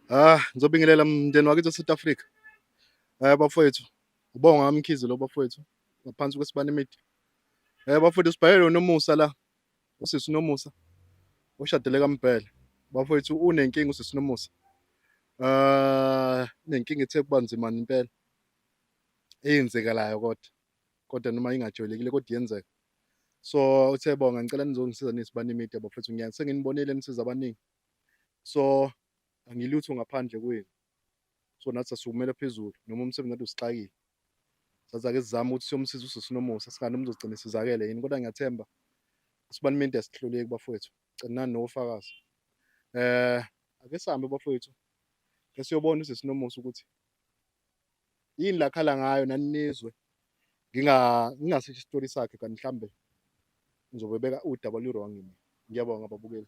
Ah, ngizobingelela mndeni wakithi e-South Africa. Bafowethu, ubonga kaMkhize lo bafowethu ngaphansi kwesibani media. Bafowethu sibhayele uNomusa la. Usisi uNomusa oshadele kaMbhele. Bafowethu unenkinga usisi uNomusa. Unenkinga ethe kuba nzima impela. Eyenzekalayo kodwa. Kodwa noma ingajwayelekile kodwa iyenzeka. So uthe bonga ngicela nizongisiza nisibani media bafowethu ngiyazi senginibonile nisiza abaningi. So angilutho ngaphandle kwenu. So nathi sasukumela phezulu noma umsebenzi kade usixakile. Sathi ake sizame ukuthi siyomsiza usisi Nomusa singazi noma uzogcina esizakele yini kodwa ngiyathemba uSibani Media asihluleki bafowethu. Gcinani nofakazi. Ake sihambe bafowethu. Ke siyobona usisi Nomusa ukuthi yini la khala ngayo nani nizwe. Ngingasisho isitori sakhe kanti mhlambe ngizobe beka udaba lu-wrong mina. Ngiyabonga babukeli.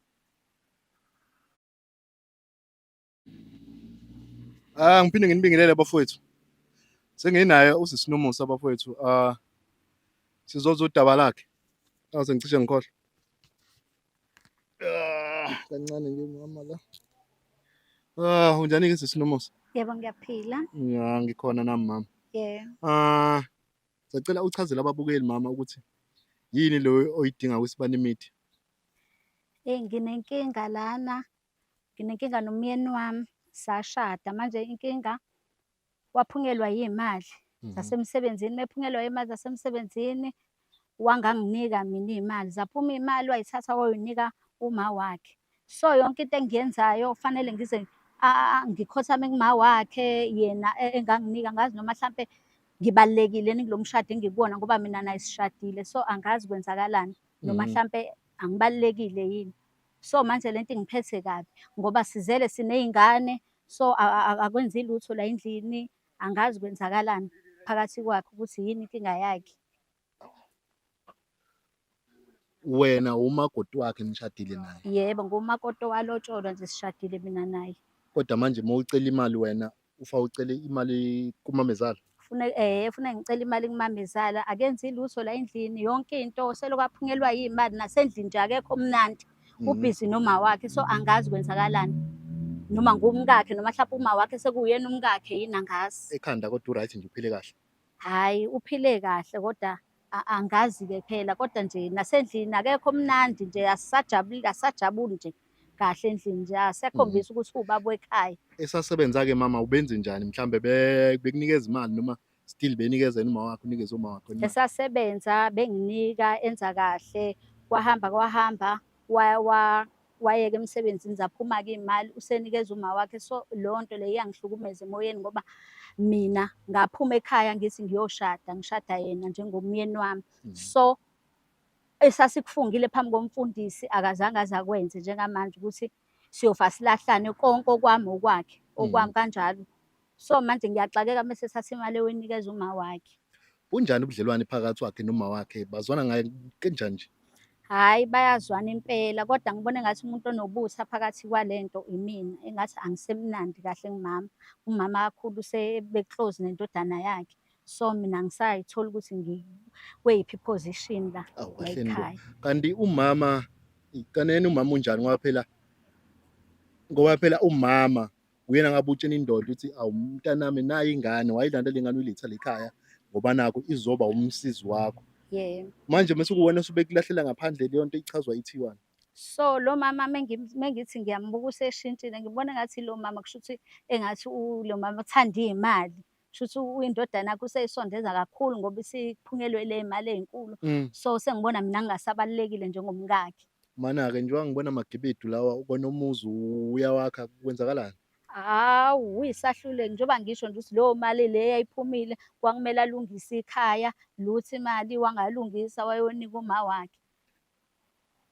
Ah ngiphinde nginibingelele bafowethu. Senginaye usisi Nomusa bafowethu. Ah sizozwa udaba lakhe. Awuse ngicishe ngikhohlwa. Ah kancane nje mama la. Ah unjani ke sisi Nomusa? Yebo ngiyaphila. Ya ngikhona nami mama. Yebo. Ah sacela uchazele ababukeli mama ukuthi yini lo oyidinga kwisibani media. Eyi nginenkinga lana. Nginenkinga nomyeni wami sashada manje inkinga waphunyelwa yiy'mali zasemsebenzini, uma ephunyelwa iy'mali zasemsebenzini wanganginika mina iy'mali. Zaphuma iy'mali way'thatha wayonika uma wakhe. So yonke into engiyenzayo kufanele ngize ngikhothame kuma wakhe yena enganginika. Angazi noma hlampe ngibalulekile yini kulo mshado engikuwona ngoba mina naye sishadile, so angazi kwenzakalani noma hlampe angibalulekile yini. So manje lento ingiphethe kabi ngoba sizele siney'ngane so akwenzi lutho la endlini, angazi kwenzakalani phakathi kwakhe ukuthi yini inkinga yakhe. Wena umakoti wakhe nishadile naye. Yebo, ngumakoti owalotsholwa nje sishadile mina naye. Kodwa manje uma ucela imali wena ufa ucele imali kumamezala. Funa funa ngicela imali kumamezala, akenzi lutho la endlini, yonke into selokhu aphunyelwa yimali nasendlini nje akekho mnandi. Ubhizi noma wakhe so angazi kwenzakalani. Noma ngumkakhe noma mhlawumbe uma wakhe sekuyena umkakhe yini angazi. Ekhanda kodwa uright nje uphile kahle. Hhayi uphile kahle kodwa angazi-ke phela kodwa nje nasendlini akekho mnandi nje asisajabuli asisajabuli nje kahle endlini nje asekhombisa ukuthi uwubaba wekhaya. Esasebenza-ke mama ubenze njani mhlambe bekunikeza imali noma still benikeza yena uma wakhe unikeze uma wakhe imali? Esasebenza benginika enza kahle kwahamba kwahamba wayeka emsebenzini zaphuma-ke iy'mali usenikeza uma wakhe. So leyo nto leyo iyangihlukumeza emoyeni ngoba mina ngaphuma ekhaya ngithi ngiyoshada ngishada yena njengomyeni wami. So esasikufungile phambi komfundisi akazange aze akwenze njengamanje ukuthi siyofa silahlane konke okwami okwakhe okwami kanjalo. So manje ngiyaxakeka mese ethatha imali eyoyinikeza uma wakhe. Bunjani ubudlelwane phakathi kwakhe noma wakhe? Bazwana ngaye kanjani nje? Hhayi bayazwana impela kodwa ngibona engathi umuntu onobutha phakathi kwalento imina, engathi angisemnandi kahle kumama. Umama kakhulu usebe-close nendodana yakhe. So mina angisayitholi ukuthi ngikweyiphi i-position la Awu la kahleni bo. ekhaya. Kanti umama kanene umama unjani ngoba phela ngoba phela umama uyena ngabe utshena indoda ukuthi awu mntanami nayi ingane wayilanda le ngane uyiletha lekhaya ngoba nakho izoba umsizi wakho. Yebo. Manje mase kuwena usubekulahlela ngaphandle leyo nto ichazwa ithiwani? So lo mama mengithi ngiyambuka useshintshile ngibona engathi lo mama kusho ukuthi engathi lo mama uthanda iy'mali. Kusho ukuthi indodana yakhe useyisondeza kakhulu ngoba isiphunyelwe le mali ey'nkulu. So sengibona mina ngingasabalulekile njengomkakhe. Mana-ke njengoba ngibona amagibidu lawa ubona umuzi uyawakha kwenzakalani? Hawu uyisahluleki njengoba ngisho nje ukuthi leyo mali le eyayiphumile kwakumele alungise ikhaya, lutho imali wangalungisa wayonika uma wakhe.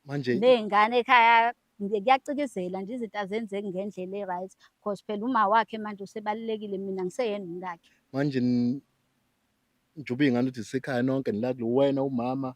Manje Ney'ngane ekhaya kuyacikizela nje izinto azenzeki ngendlela e-right cause phela uma wakhe manje usebalulekile mina ngiseyena umkakhe. Manje njengoba iy'ngane uthi zisekhaya nonke nila kulo wena umama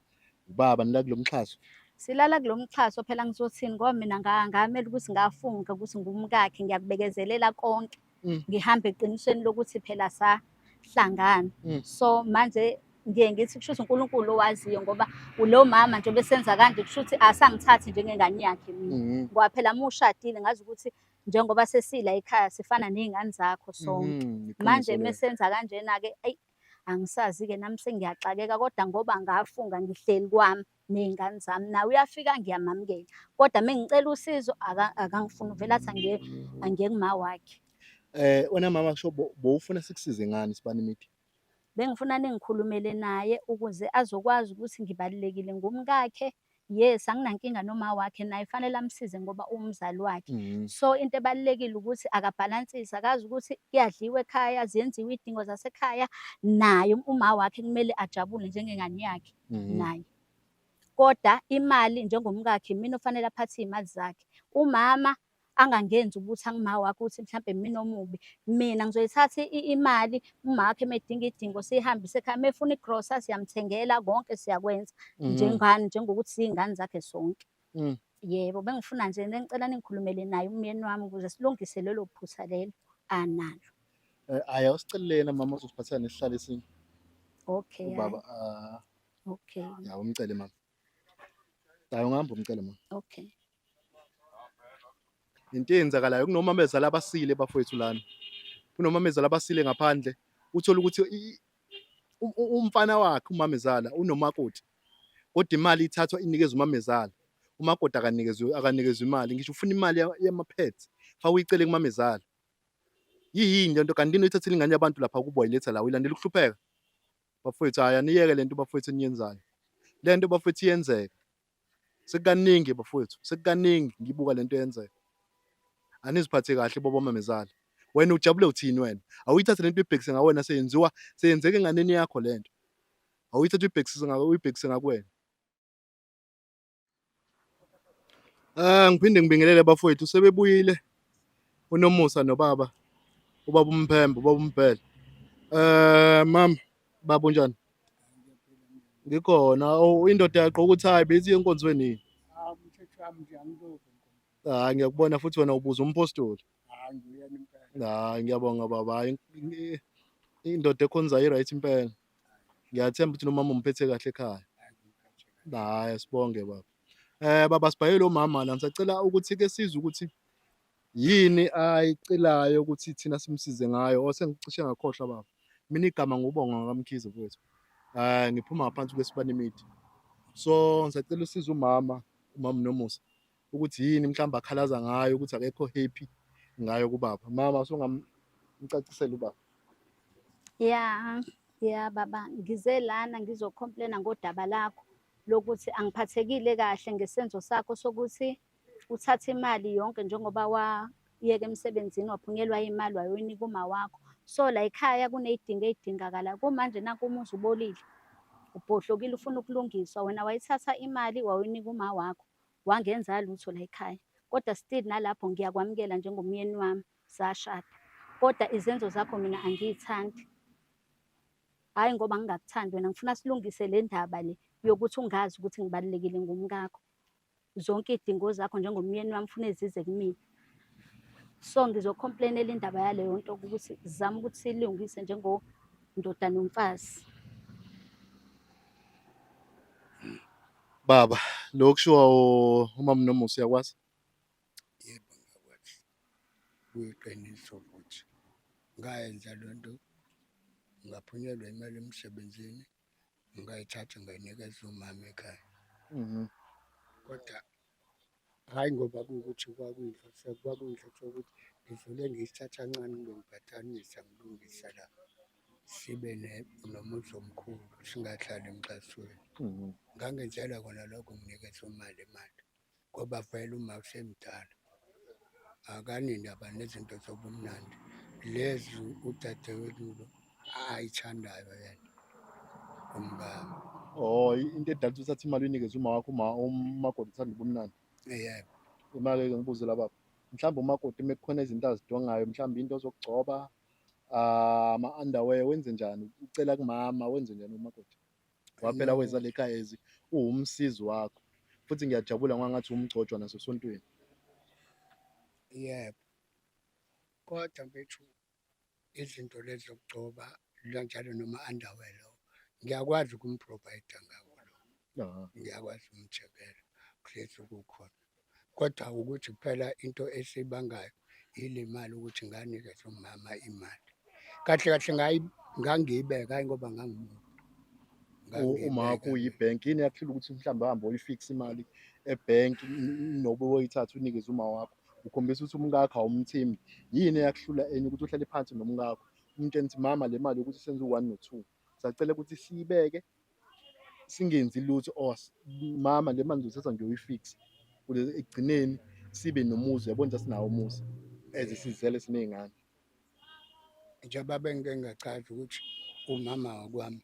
ubaba nila kulo mxhaso. Silala kulo mxhaso phela ngizothini ngoba mina ngamele ukuthi ngafunga ukuthi ngumkakhe ngiyakubekezelela konke. Ngihambe eqinisweni lokuthi phela sahlangana. So manje Ngiye ngithi kusho ukuthi uNkulunkulu owaziyo ngoba lo mama nje besenza kanje kusho ukuthi asangithathi njengengane yakhe mina. Ngoba phela uma ushadile ngazi ukuthi njengoba sesila ekhaya sifana ney'ngane zakho sonke. Manje Iqiniso lelo. mesenza kanjena-ke eyi angisazi-ke nami sengiyaxakeka kodwa ngoba ngafunga ngihleli kwami ney'ngane zami naye uyafika ngiyamamukela. Kodwa uma ngicela usizo akangifuni uvele athi angiye kuma wakhe. Wena mama kusho bowufuna sikusize ngani Sibani Media? Bengifuna ningikhulumele naye ukuze azokwazi ukuthi ngibalulekile ngumkakhe. Yes, anginankinga noma wakhe naye fanele amsize ngoba uwumzali wakhe. So into ebalulekile ukuthi akabhalansise, akazi ukuthi kuyadliwa ekhaya, ziyenziwa iy'dingo zasekhaya, naye uma wakhe kumele ajabule njengengane yakhe naye. Kodwa imali njengomkakhe imina ofanele aphathe iy'mali zakhe. Umama angangenzi ukuthi angima wakhe ukuthi mhlampe mina omubi. Mina ngizoyithatha imali uma wakhe medinga idingo siyihambise ekhaya, mefuna igrosa siyamthengela, konke siyakwenza njengani njengokuthi siyingane zakhe sonke. Yebo, bengifuna nje bengicela ningikhulumele naye umyeni wami ukuze silungise lelo phutha lelo analo. Ayi awusicelele yena mama uzosiphathela nesihlalo esinye. Okay. Ubaba Okay. Ya umcele mama. Hayi ungahamba umcele mama. Okay. Into eyenzakalayo kunomamezala abasile bafowethu lana. Kunomamezala abasile ngaphandle. Uthola ukuthi umfana wakhe umamezala unomakoti. Kodwa imali ithathwa inikezwe umamezala. Umakoti akanikezwe imali. Ngisho ufuna imali yama-pads, faka uyicele kumamezala. Yini lento kanti into ithathile ingane yabantu lapha kubo wayiletha la uyilandela ukuhlupheka. Bafowethu hayi aniyeke lento bafowethu eniyenzayo. Lento bafowethu iyenzeka. Sekukaningi bafowethu, sekukaningi ngibuka lento eyenzeka. Aniziphathe kahle bobo mamezala. Wena ujabule uthini wena? Awuyithathe lento uyibhekise ngawena seyenziwa seyenzeka enganeni yakho lento. Awuyithathe uyibhekise ngawe uyibhekise ngakuwena. Ngiphinde ngibingelele bafowethu sebebuyile uNomusa nobaba ubaba uMphembe ubaba uMbhele. Mama baba unjani? Ngikhona. Indoda yaqoka ukuthi hayi bethi enkonzweni yini? Hawu mthetho wami nje angilokhu. Hayi ngiyakubona futhi wena ubuza umpostoli. Hayi nguyena impela. Hayi ngiyabonga baba. Hayi indoda ekhonzayo i-right impela. Ngiyathemba ukuthi nomama umphethe kahle ekhaya. Hayi sibonge baba. Baba sibhayele umama la ngisacela ukuthi ke sizwe ukuthi yini ayicelayo ukuthi thina simsize ngayo osengicishe ngakhohlwa baba. Mina igama ngubonga kaMkhize mfowethu. Ngiphuma ngaphansi kweSibani Media. So ngisacela usize umama, umama Nomusa ukuthi yini mhlawumbe akhalaza ngayo ukuthi akekho happy ngayo kubaba. Mama usungamcacisela ubaba. Ya baba, ngize lana ngizocomplaina ngodaba lakho lokuthi angiphathekile kahle ngesenzo sakho sokuthi uthathe imali yonke njengoba wayeka emsebenzini waphunyelwa imali wayoyinika uma wakho. So la ekhaya kuney'dingo ey'dingakalayo. Kumanje nanku umuzi ubolile, ubhodlokile ufuna ukulungiswa, wena wayithatha imali wayoyinika uma wakho, wangenza lutho la ekhaya. Kodwa still nalapho ngiyakwamukela njengomyeni wami, sashada. Kodwa izenzo zakho mina angiyithandi. Hhayi ngoba ngingakuthandi wena, ngifuna silungise le ndaba le yokuthi ungazi ukuthi ngibalulekile ngumkakho. Zonke iy'dingo zakho njengomyeni wami ufuna zize kumina. So ngizocomplainela indaba yaleyo nto ukuthi zama ukuthi siyilungise njengondoda nomfazi. Baba, lokhu kushiwo umama Nomusa uyakwazi? Yebo ngiyakwazi. Kuyiqiniso futhi. Ngayenza le nto ngaphunyelwa imali emsebenzini ngayithatha ngayinikeza umama ekhaya. Kodwa hhayi ngoba kuwukuthi kwakuyinhloso kwakuyinhloso ukuthi ngivele ngiyithatha kancane ngibe ngibhatanisa ngilungisa la sibe nomuzi omkhulu singahlali emxhasweni. Ngangenzela kona lokho nginikeza umali imali ngoba vele uma usemdala akanendaba nezinto zobumnandi lezi udadewethu lo ayithandayo yena umkami. Oh, into edala ukuthi uthathe imali uyinikeze uma wakho uma umakoti uthanda ubumnandi. Yebo. Imali ke ngibuze la baba. Mhlawumbe umakoti mekukhona izinto azidongayo, mhlawumbe into zokugcoba, ama-underwear wenze njani? Ucela kumama wenze njani umakoti? Ngoba phela weza le ekhaya ezi uwumsizi wakho. Futhi ngiyajabula ngoba ngathi umgcotshwa nasesontweni. Yebo. Kodwa mfethu izinto lezi zokugcoba kanjalo noma underwear lo Ngiyakwazi ukum-provide-a ngakho lokho. Ngiyakwazi ukumthengela kuhlezi kukhona. Kodwa ukuthi kuphela into esibangayo ile mali ukuthi nganikeza umama imali. Kahle kahle ngangiyibeka hhayi ngoba ngangimuntu. Uma wakho uyibhenki yini yakuhlula ukuthi mhlawumbe uhambe uyoyifikisa imali ebhenki nobe uyithathe unikeze uma wakho ukhombisa ukuthi umkakho awumthembi. Yini eyakuhlula enye ukuthi uhlale phansi nomkakho umtshene ukuthi mama le mali yokuthi senze u-one no-two sacela ukuthi siyibeke singenzi lutho or mama le mali ngizothatha ngiyoyifikisa ukuze ekugcineni sibe nomuzi uyabona ukuthi asinawo umuzi as sizele siney'ngane. Njengoba bengike ngachaza ukuthi umama wakwami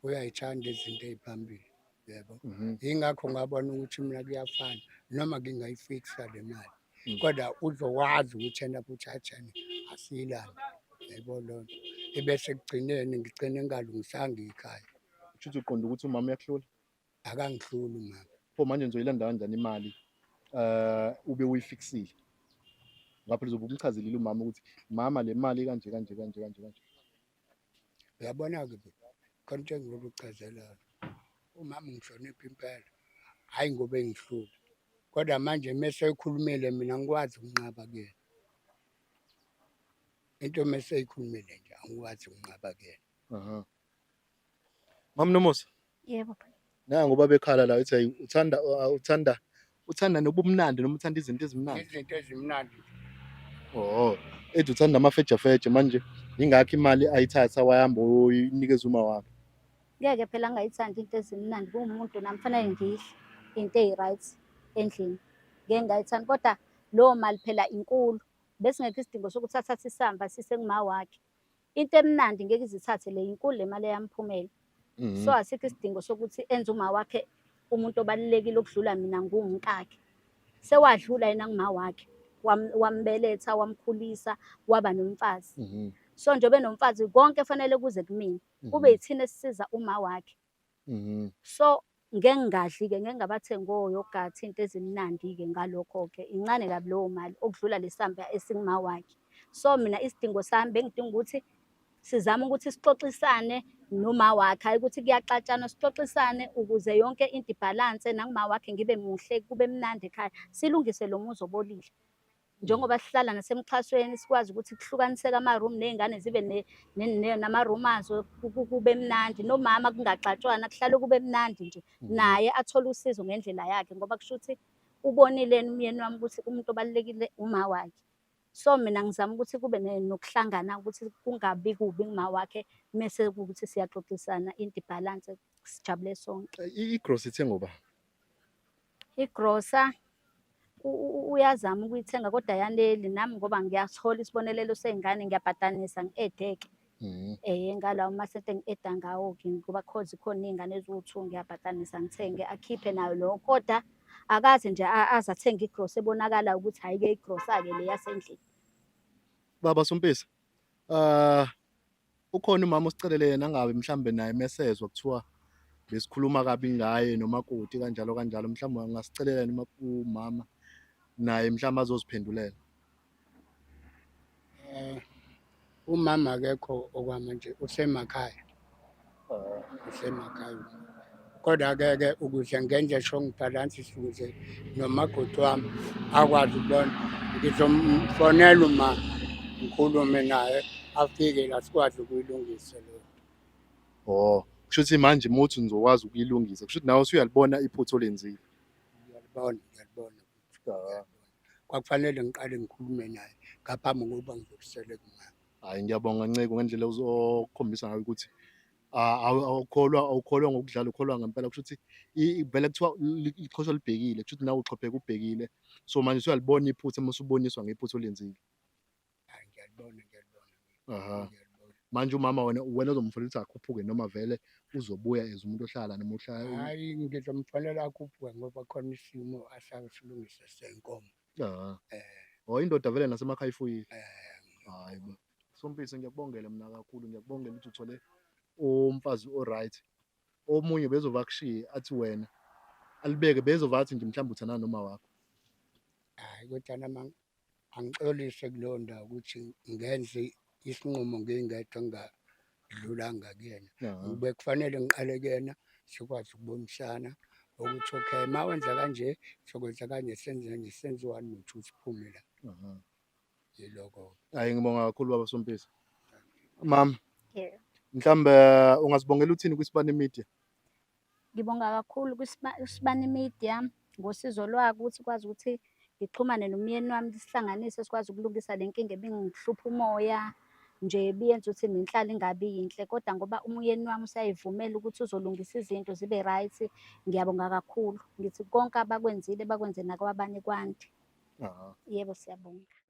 uyayithanda izinto ey'phambili, yebo. Yingakho ngabona ukuthi mina kuyafana noma ngingayifikisa le mali kodwa uzokwazi ukuthi ena futhi athene asiyilande, yayibona leyo nto. Ebese ekugcineni ngigcine ngingalungisanga ikhaya. Kushuthi uqonda ukuthi umama uyakuhlula? Akangihluli umama. Pho manje nizoyilanda kanjani imali ube uyifiksile? Ngoba phela uzobe umchazelile umama ukuthi mama le mali kanje kanje kanje kanje kanje. Uyabona-ke bhuti, khona into engizokuchazela yona. Umama ungihlonipha impela, hhayi ngoba engihlula, kodwa manje mese ekhulumile mina angikwazi ukunqaba kuyena. Into mese eyikhulumile nje angikwazi ukunqaba kuyena. Aha. Mama Nomusa. Yebo. Nangu ubaba ekhala la uthi uthanda uthanda uthanda nobumnandi noma uthanda izinto ezimnandi. Izinto ezimnandi. Oh, ethi uthanda amafejafeja manje ingakho imali ayithatha wayahamba uyinikeza uma wakhe. Ngeke phela ngingayithandi into ezimnandi kuwumuntu nami fanele ngidle into eyi-right endlini. Ngeke ngayithandi kodwa leyo mali phela inkulu. Besingekho isidingo sokuthi athathe isamba asise kuma wakhe. Into emnandi ngeke izithathe le inkulu le mali eyamphumela. So asikho isidingo sokuthi enze uma wakhe umuntu obalulekile okudlula mina ngumkakhe. Sewadlula yena kuma wakhe wambeletha wamkhulisa waba nomfazi. So njengoba enomfazi konke fanele kuze kumina. Kube yithina esisiza uma wakhe. So ngeke ngingadli-ke, ngeke ngingabathengi oyogathi into ezimnandi-ke ngalokho-ke. Incane kabi leyo mali okudlula le samba esinguma wakhe. So mina isidingo sami bengidinga ukuthi sizame ukuthi sixoxisane noma wakhe, hhayi ukuthi kuyaxatshanwa, sixoxisane ukuze yonke into ibhalanse nakuma wakhe ngibe muhle, kube mnandi ekhaya. Silungise lo muzi obolile. Njengoba sihlala nasemxhasweni sikwazi ukuthi kuhlukaniseke ama-room ney'ngane zibe nama-room azo kube mnandi, nomama kungaxatshwana kuhlale kube mnandi nje. Naye athole usizo ngendlela yakhe ngoba kusho ukuthi ubonile yena umyeni wami ukuthi umuntu obalulekile uma wakhe. So mina ngizama ukuthi kube nokuhlangana ukuthi kungabi kubi kuma wakhe mese kuwukuthi siyaxoxisana into ibhalanse sijabule sonke. I-grocery ithengwa ubani? Igrosa uyazama ukuyithenga kodwa ayaneli nami ngoba ngiyathola isibonelelo sey'ngane ngiyabhadanisa ngi-ede-ke. Ngalawo masenti engi-eda ngawo-ke ngoba cause khona iy'ngane eziwu-two ngiyabhadanisa ngithenge akhiphe nayo lowo kodwa akaze nje aze athenge igrosa ebonakalayo ukuthi hhayi-ke igrosa-ke le yasendlini. Baba Sompisi, ukhona umama osicelele yena angabe mhlambe naye mesezwa kuthiwa besikhuluma kabi ngaye nomakoti kanjalo kanjalo, mhlawumbe angasicelela noma umama naye mhlawumbe azoziphendulela. Umama akekho okwamanje usemakhaya. Usemakhaya. Kodwa-ke ke ukuze ngenze sure ngibhalansise ukuze nomakoti wami akwazi ukubona, ngizomfonela uma ngikhulume naye afike la sikwazi ukuyilungisa leyo. Oh, kusho ukuthi manje uma uthi nizokwazi ukuyilungisa, kusho ukuthi nawe usuyalibona iphutha olenzile. Ngiyalibona, ngiyalibona. Kwakufanele ngiqale ngikhulume naye ngaphambi kokuba ngidlulisele kumama. Hhayi, ngiyabonga Nceku ngendlela okhombisa ngayo ukuthi awukholwa awukholwa ngokudlala ukholwa ngempela. Kusho ukuthi vele kuthiwa iqhosha libhekile, kusho ukuthi nawe uxhopheke ubhekile. So manje usuyalibona iphutha uma usuboniswa ngephutha olenzile. Hhayi, ngiyalibona, ngiyalibona. Aha. Ngiyalibona. Manje umama wena wena ozomfonela ukuthi akhuphuke noma vele uzobuya as umuntu ohlala noma uhlala. Hhayi, ngizomfonela akhuphuke ngoba khona isimo asasilungisa senkomo. Aha. Oh, indoda vele nasemakhaya ifuyile. Hayi bo. Sompisi ngiyakubongela mina kakhulu, ngiyakubongela ukuthi uthole umfazi o-right. Omunye bezova kushiye athi wena alibeke bezova athi nje mhlawumbe uthandana noma wakho. Hhayi, kodwa nami angixolise kuleyo ndawo ukuthi ngenze isinqumo ngingedwa Ngingakadlulanga kuyena. Bekufanele ngiqale kuyena sikwazi ukubonisana ukuthi okay, uma wenza kanje sokwenza kanje, senze kanje, senze one no-two siphume la. Yiloko. Hayi, ngibonga kakhulu baba Sompisi. Mama, Yeah. mhlambe ungazibongela uthini kwiSibani Media? Ngibonga kakhulu kwiSibani Media ngosizo lwako ukuthi ikwazi ukuthi ngixhumane nomyeni wami, sihlanganise sikwazi ukulungisa le nkinga ebingihlupha umoya nje, ebiyenza ukuthi nenhlalo ingabi yinhle. Kodwa ngoba umyeni wami useyayivumela ukuthi uzolungisa izinto zibe right, ngiyabonga kakhulu. Ngithi konke abakwenzile bakwenze nakwabanye kwande. Yebo, siyabonga.